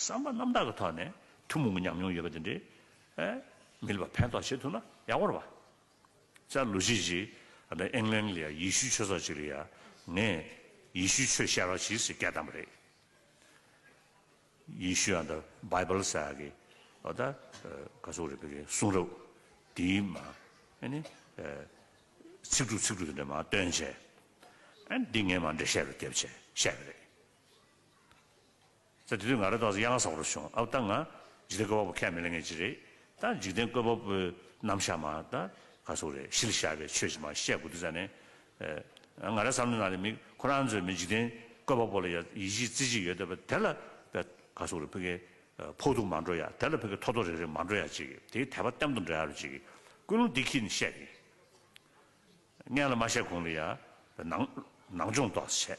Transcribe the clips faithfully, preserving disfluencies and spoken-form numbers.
བསམ་པ་རྣམ་དག་གི་ཐོག་ནས་ཐུན་མོང་གི་ཉམས་མྱོང་ཡོད་པ་དེ་འདྲས་ཨེ་མི་ལ་ཕན་ཐོགས་བྱེད་ཐུབ་ན་ཡག་པོ་རེད་པ། ཅག་ལོ་གཞིས་ཀྱི་ཨ་ནི་ཨིང་ལན་ལ་ཡ་ཡེ་ཤུའི་ཆོས་ཚོགས་ཅིག་ལ་ཡ་ངས་ཡེ་ཤུའི་ཆོས་བཤད་རོགས་གྱིས་ཟེར་སྐད་བཏང་པ་རེད། ཡེ་ཤུ་ཨ་ད་བྷའི་བལ་ཟེར་ཡ་གི་ཨ་ད་ག་ཚོད་རེད་བོད་ཀྱི་གསུང་རབ་དེའི་མ་ཨ་ནི་ཚིག་གྲུབ་ཚིག་གྲུབ་དེ་འདྲ་མ་བཏོན་བྱས་ཨ་ནི་འདི་ངས་མ་འགྲེལ་བཤད་རུ་བརྒྱབ་བྱས་བཤད་པ་རེད། ས་དེ་དུས་ང་རང་ཏོག་ཙམ་ཡ་ང་ས་བར་བྱུང་། ཨ་ད་ང་འཇིག་རྟེན་བཀོད་པ་པོ་ཁས་མི་ལེན་མཁན་ཅིག་རེད། ད་འཇིག་རྟེན་བཀོད་པ་པོའི་རྣམ་གཞག་མ་ད་ག་ཚོད་རེད་གཞི་ལ་བཞག་པའི་ཆོས་ཅིག་མ་བཤད་དགོས་དུས་ཙ་ནས་ང་རང་བསམ་བློའི་ནང་ལ་མི་ཁོ་རང་ཚོས་མི་འཇིག་རྟེན་བཀོད་པ་པོ་ལ་ཡ་ཡིད་ཆེས་བརྩི་བྱེད་ཡོད་བསྡད་པ་དེ་ལ་ག་ཚོད་རེད་ཕ་གི་ཕོག་ཐུག་མ་འགྲོ་ཡ། དེ་ལ་ཕ་གི་ཐོ་ཐོ་རེ་རེ་མ་འགྲོ་ཡ་ཅིག་དེའི་དད་པ་ལྟེམ་དུ་འགྲོ་ཡ་རུ་ཅིག་ཀུན་སློང་འདི་ཁྱེར་ནས་བཤད་གི། སྔན་ལ་མ་བཤད་གོང་ལ་ཡ། ནང་ནང་སྦྱོང་ཏོག་ཙམ་བྱས།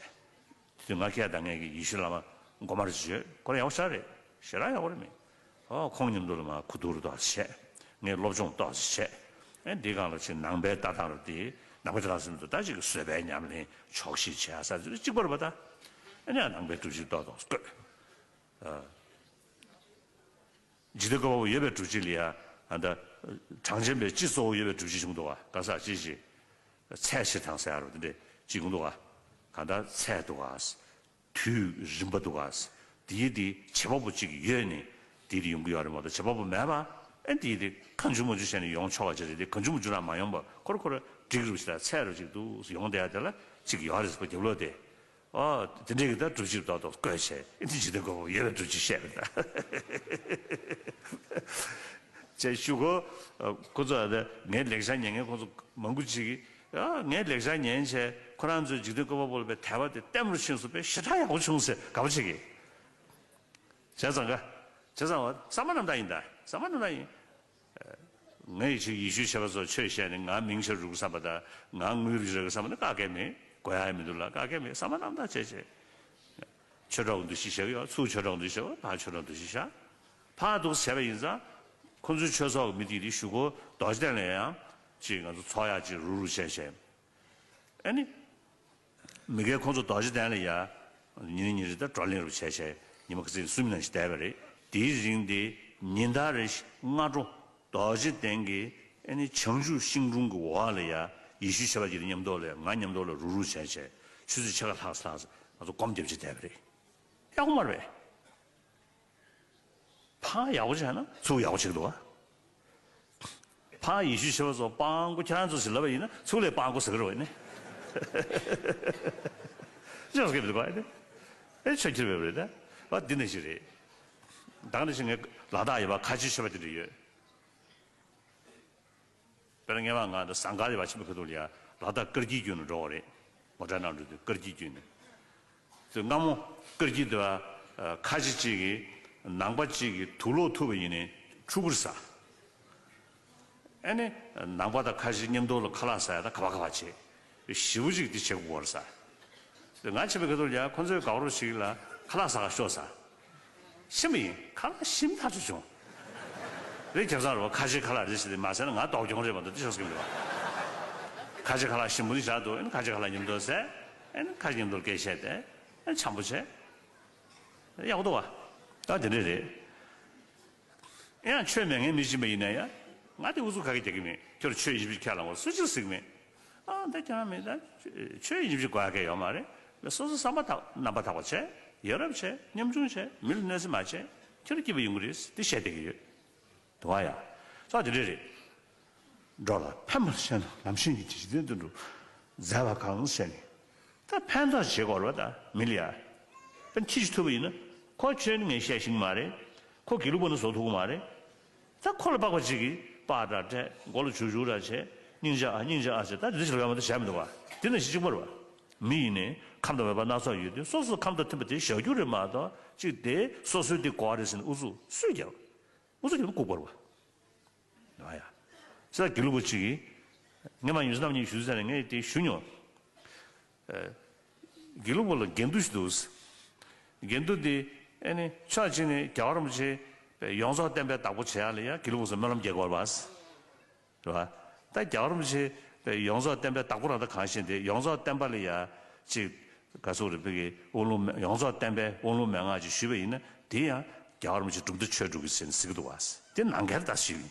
དེ་དུས་ང་ཁྱེད་དང་ངས་ཀྱི་ཡེ་ཤུ་བླ་མ་མགོ་མར་བརྗོད་ཁོ་རང་ཡག་པོ་ཞེ་དྲག་རེད། ཞེ་དྲག་ཡག་པོ་རེད་མི། ཨོ་ཁོང་མཉམ་དུ་ལ་མ་གུ་དུར་ཏོག་ཙམ་བྱས། ངས་སློབ་སྦྱོང་ཏོག་ཙམ་བྱས། ཨེ་འདི་སྒང་ལ་ཅིག་ནང་པའི་ལྟ་སྟངས་རུ་དེ་ནང་པའི་ལྟ་སྟངས་ཟེར་མི་འདུག་ད་ཅིག་གི་བཟོད་པའི་ཉམས་ལེན་ཆོག་ཤེས་བྱས་ས་དེ་གཅིག་པ་རེད་པ་ད། ཨེ་ནས་ནང་པའི་སྒྲུབ་བྱེད་ཏོག་ཏོག་བཀོད། འཇིག་རྟེན་བཀོད་པ་པོ་ཡོད་པའི་སྒྲུབ་བྱེད་ལ་ཡ། ཨ་ད། གྲངས་ཅན་པའི་སྤྱི་གཙོ་བོ་ཡོད་པའི་སྒྲུབ་བྱེད་བྱུང་འདུག་ག་ག་ས་ཅི་ཞིག་ཚད་ཕྱིར་དང་ཟེར་ཡ་རུ་དེ་འདྲས་ཅིག་ཡོང་འདུག་ག་གང་ལྟར་ཚད་འདུག་ག་དུས་རིམ་པ་འདུག་ག་དེའི་དེ་བྱེད་པ་པོ་ཅིག་ཡོད་ནི་དེའི་དེ་ཡོང་གི་ཡོད་རེད་མ་གཏོགས་བྱེད་པ་པོ་མེད་པ། ཨེ་དེའི་དེ་གང་བྱུང་མ་བྱུང་བྱས་ནས་ཡོང་ཆོག་པ་ཅིག་རེད། དེ་གང་བྱུང་མ་བྱུང་རང་མ་ཡོང་པ་ཁོ་ར་ཁོ་ར་འགྲིག་རུ་ཞིག་དང་ཚད་རུ་ཅིག་འདུག་ཡོང་བསྡད་ཡ་དེ་ལ་ཅིག་ཡོད་རེད་ཟེར་བ་རྒྱབ་ལོག་དེ། ཨོ། དེ་འདྲའི་གི་ད་སྒྲུབ་བྱེད་ཏོག་ཏོག་བཀོད་བྱས་ཨེ་འདི་འཇིག་རྟེན་བཀོད་པ་པོ་ཡོད་པའི་སྒྲུབ་བྱེད་བཤད་པ་རེད་ད། ཅེས་ཞུ་གོ་ཁོ་ཚོ་ཨ་ད་ངའི་ལེགས་ཆ་ཉན་མཁན་ཁོ་ཚོ་མང་པོ་ཅིག་གིས་ཨ་ངའི་ལེགས་ཆ་ཉན་བྱས་ཁོ་རང་ཚོའི་འཇིག་རྟེན་བཀོད་པ་པོ་ལ་པའི་དད་པ་དེ་ལྟད་མོར་ཕྱིན་སོང་པས་ཞེ་དྲག་ཡག་པོ་བྱུང་ཟེར་དགའ་པོ་བྱེད་ཀྱི། བྱས་ཙང་ག་བྱས་ཙང་བ་བསམ་པ་རྣམ་དག་ཡིན་ད་བསམ་པ་རྣམ་དག་ཡིན། ངས་ཅིག་ཡེ་ཤུའི་ཆོས་པ་ཚོ་ཆོས་བཤད་ནས་ང་མིང་ཆེ་རུ་བསམ་པ་དང་ང་དངུལ་རུ་རེ་བསམ་པ་ནི་བཀག་གི་མེད། དགོས་ཡ་མི་འདུག་ལ་བཀག་གི་མེད། བསམ་པ་རྣམ་དག་བྱས་བྱས། ཆོས་གྲོགས་འདུ་ཤེས་བྱེད་ཀྱི་ཡོད། ཚུར་ཆོས་གྲོགས་འདུ་ཤེས་བྱེད་ཕར་ཆོས་གྲོགས་འདུ་ཤེས་བྱ། ཕར་འདུག་བྱས་པ་ཡིན་ཙང་། ཁོང་ཚོའི་ཆོས་ཚོགས་ཀྱི་མི་དེ་དེ་ཞུ་སྒོ་རྡོ་རྗེ་གདན་ལ་ཡང་། ཅིག་ང་ཚོ་ཚོགས་ཡག་ཅིག་རུ་རུ་བྱས་བྱས། ཨ་ནི། མི་སྒེར་ཁོང་ཚོ་རྡོ་རྗེ་གདན་ལ་ཡ། ཉིན་ཉིན་རེ་ད་བགྲོ་གླེང་རུ་བྱས་བྱས་ཉི་མ་ཁ་སང་གསུམ་ནང་བཞིན་བསྡད་པ་རེད། དེའི་རིང་དེ་ཉིན་ལྟར་རེ་སྔ་དྲོ་རྡོ་རྗེ་གདན་གྱི་ཨ་ནི་བྱང་ཆུབ་ཤིང་དྲུང་གི་འོག་ལ་ཡ་ཡེ་ཤུའི་ཆོས་པ་ཅིག་དང་མཉམ་དུ་ལ་ང་མཉམ་དུ་ལ་རུ་རུ་བྱས་བྱས་ཆུ་ཚོད་ཕྱེད་ཀ་ལྷག་ཙམ་ལྷག་ཙམ་ང་ཚོ་སྒོམ་རྒྱབ་བྱས་བསྡད་པ་རེད། ཡག་པོ་མ་རེད་པས། ཕར་ཡག་པོ་བྱས་ན་ཚུར་ཡག་པོ་བྱེད་ཀྱི་འདུག་ག་ཕར་ཡེ་ཤུའི་ཆོས་པ་ཚོ་སྤྲང་པོ་ཁྱེད་རང་ཚོ་ཞིག་ལབ་པ་ཡིན་ན་ཚུར་ལས་སྤྲང་པོ་ཟེར་གི་རེད་པ་ཡིན་ནའི། ཅི་ཡང་ཟེར་གི་མི་འདུག་ག་ཨེ་ནི། ཨེ་ཆོས་ཁྱེར་བས་རེད་ད། བ་འདི་ནས་ཞིག་རེད། ད་ག་ནང་བཞིན་ངའི་ལ་དྭགས་ཡོད་པ་ཁ་ཆེའི་ཆོས་པ་དེ་འདྲ་ཡོད། དཔེར་ན་སྔོན་མ་ང་ད་ཟངས་དཀར་ལ་ཡ་ཆེན་པོ་ཕེབས་དུས་ལ་ཡ་ལ་དྭགས་དཀར་སྐྱིད་བརྒྱུད་ནས་འགྲོ་བ་རེད། ངོ་སྤྲོད་གནང་འགྲོ་དུས་དཀར་སྐྱིད་བརྒྱུད་ནས། དེ་སྔ་མོ་དཀར་སྐྱིད་དུ་ཁ་ཆེ་གཅིག་གིས་ནང་པ་གཅིག་གིས་དུག་སློག་ཐུག་པ་ཡིན་ནའི་ཕྲུ་གུར་ཟ། ཨེ་ནི་ནང་པ་དང་ཁ་ཆེ་མཉམ་དུ་ལ་ཁ་ལག་ཟ་ཡ་ད་ག་པ་ག་པ་བྱེད། ཞེ་པོ་ཅིག་འདི་བྱེད་དགོས་པར་ཟ། དེ་ང་ཆེན་པོ་ཕེབས་དུས་ལ་ཡ་ཁོ་ཚོའི་དགའ་པོ་ཞིག་ལ་ཁ་ལག་ཟ་ག་ཤོག་ཟ། ཤི་མི་ཡིན་ཁ་ལག་ཤི་མི་ཐག་ཆོད་བྱུང་། རེད་ཁྱབ་ཚང་རུ་ཁ་ཆེ་ཁ་ལག་རེད་ཟེར་ཏེ་མ་ཟེར་ན་ང་དོག་གྱོང་རེད་མ་གཏོགས་འདི་ཆགས་སྐྱིད་མི་འདུག་ཁ་ཆེ་ཁ་ལག་ཞིམ་པོ་འདི་བཞག་འདུག་ཨེ་ནི་ཁ་ཆེ་ཁ་ལག་མཉམ་དུ་ཟས། ཨེ་ནི་ཁ་ཆེ་མཉམ་དུ་སྐད་བཤད་དེ་ཨེ་ནི་འཆམ་པོ་བྱས། ཡག་པོ་འདུག་བ། ད་དེ་འདྲས་རེད། ཡང་ཆོས་མེད་མཁན་མི་ཤེས་པ་ཡིན་ན་ཡང་ང་དེ་ཨུ་ཚུགས་ག་གེ་རྒྱག་གི་མེད། ཁྱོད་ཆོས་ཡིན་པ་ཁས་བླངས་པ་སུ་གཅིག་གཟིགས་མེད། ཨ་ད་ཁྱེད་རང་མེད་ད། ཆོས་ཡིན་པ་དགོས་ཡ་གལ་ཡོད་མ་རེད། སོ་སོ་བསམ་པ་ཐག་རྣམ་པ་ཐག་པ་བྱས། ཡ་རབས་བྱས་ཉམ་ཆུང་བྱས་མི་ལ་གནོད་འཚེ་མ་བྱས། ཁྱོད་རང་སྐྱིད་པ་ཡོང་གི་རེད་འདི་བཤད་བསྡད་ཀྱི་ཡོད། དུ་བ་ཡ། ས་དེ་འདྲས་རེད། འགྲོ་ལ་ཕན་པར་བཤད་ན་ལམ་ཤེས་ཀྱི་འཇིག་རྟེན་དུ་འགྲོ། མཛད་པ་གང་བྱས་ནས། ད་ཕན་ཐོགས་བྱེད་དགོས་རེད་པ་ད་མི་ལ་ཡ། ཕན་ཁྱི་ཞིག་ཐུབ་པ་ཡིན་ན། ཁོ་ཆོས་ནི་ངས་བཤད་ཤེས་ཀྱི་མ་རེད། ཁོ་དགེ་ལུགས་པ་ནི་བཟོ་ཐུབ་ཀྱི་མ་རེད། ད་ཁོ་ལ་དཔག་པ་གཅིག་གིས་པར་འདྲ་སྤྲད་མགོ་ལ་བྱུག་བྱུག་འདྲ་བྱས་སྙིང་རྗེ་ཨ་སྙིང་རྗེ་ཨ་ཟེར་ད་འདི་ཞིག་ལ་ཡང་མ་གཏོགས་བྱས་མི་འདུག་བ། འདི་ནང་བཞིན་གཅིག་པ་རེད་བ། མི་ཡིན་ནི་ཁམས་དང་མོས་པ་སྣ་ཚོགས་ཡོད་དུས་སོ་སོ་ཁམས་དང་མཐུན་པ་དེ་བཞག་རྒྱུ་རེད་མ་གཏོགས་གཅིག་དེ་སོ་སོའི་དེ་གོ་བ་རེད་ཟེར་ནས་ཨུ་ཚུགས་སུས་རྒྱབ། ཨུ་ཚུགས་རྒྱབ་ན་ལྐུགས་པ་རེད་བ། ཡ་ཡ། ས་དགེ་ལུགས་པ་གཅིག་གིས། ངས་མ་ཡུན་ནམ་གཉིས་ཞུ་ས་ནས་ངས་དེ་ཞུ་མྱོང་། ཨ། དགེ་ལུགས་པ་ལ་འགལ་འདུ་ཞིག་འདུག་འགལ་འདུ་དེ་ཨ་ནི་ཕྱོགས་གཅིག་ནས་རྒྱལ་བ་རིན་པོ་ཆེ་ཡོངས་རྫོགས་བསྟན་པའི་བདག་པོ་བྱེད་ཡ་ལ་ཡ་དགེ་ལུགས་པ་ཚོ་སྨོན་ལམ་རྒྱག་དགོས་པ། རེད་བ། ད་རྒྱལ་བ་རིན་པོ་ཆེ་ཡོངས་རྫོགས་བསྟན་པའི་བདག་པོ་རང་ད་གང་ཤེས་དེ་ཡོངས་རྫོགས་བསྟན་པ་ལ་ཡ་གཅིག་ག་ཚོད་རེད་བོད་ཀྱི་དབང་ལུང་ཡོངས་རྫོགས་བསྟན་པའི་དབང་ལུང་མན་ངག་ཅིག་ཞུས་པ་ཡིན་ན་དེ་ཡང་ རྒྱལ་བ་རིན་པོ་ཆེ་གྲུབ་མཐའ་ཆོས་སྒྲུབ་ཀྱི་ཟེར་ནས་ཟེར་གྱི་འདུག་བ། དེ་ནང་འགལ་ད་ཞིག